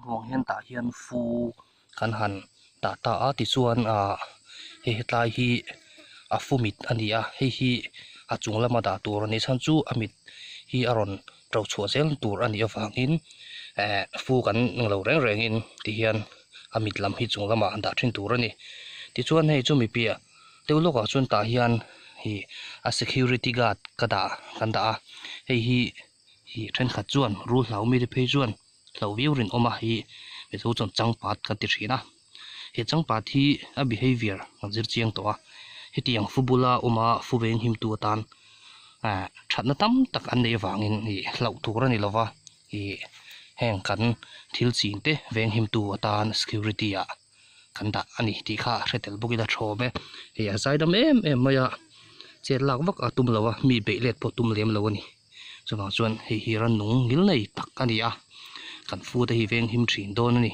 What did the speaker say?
hmuh ang hian tah hian fu kan han dah ta a tichuan ah hei hetlai hi a fu mit a ni a hei hi a chung lama dah tur a nih chhan chu a mit hi a rawn to chhuah zel tur a nih avangin eh fu kan englo reng rengin tihian a mit lam hi chung lamah an dah thin tur a ni tichuan hei chumi piah deuh lawkah chuan tah hian ih a security guard ka dah kan dah a hei hi ih thenkhat chuan rul hlau mite phei chuan hloh viau rinawm a hi mizo chuan changpat kan ti thin a he changpat hi a behaviour kan zir chiang tawh a hetiang fu bula awm a fu veng him tu atan ah thatna tam tak an neih avangin ih hlauh tur a ni lova ih heng kan thil chin te veng him tu atan security ah kan dah a ni tih kha a hre tel bawk ila thawm e hei a zaidam em em mai a chet lak vak a tum lo a mi beih let pawh tum lem lo a ni chuvang chuan hei hi rannung ngil nei tak a ni a kan fu te hi veng him thin dawn a ni.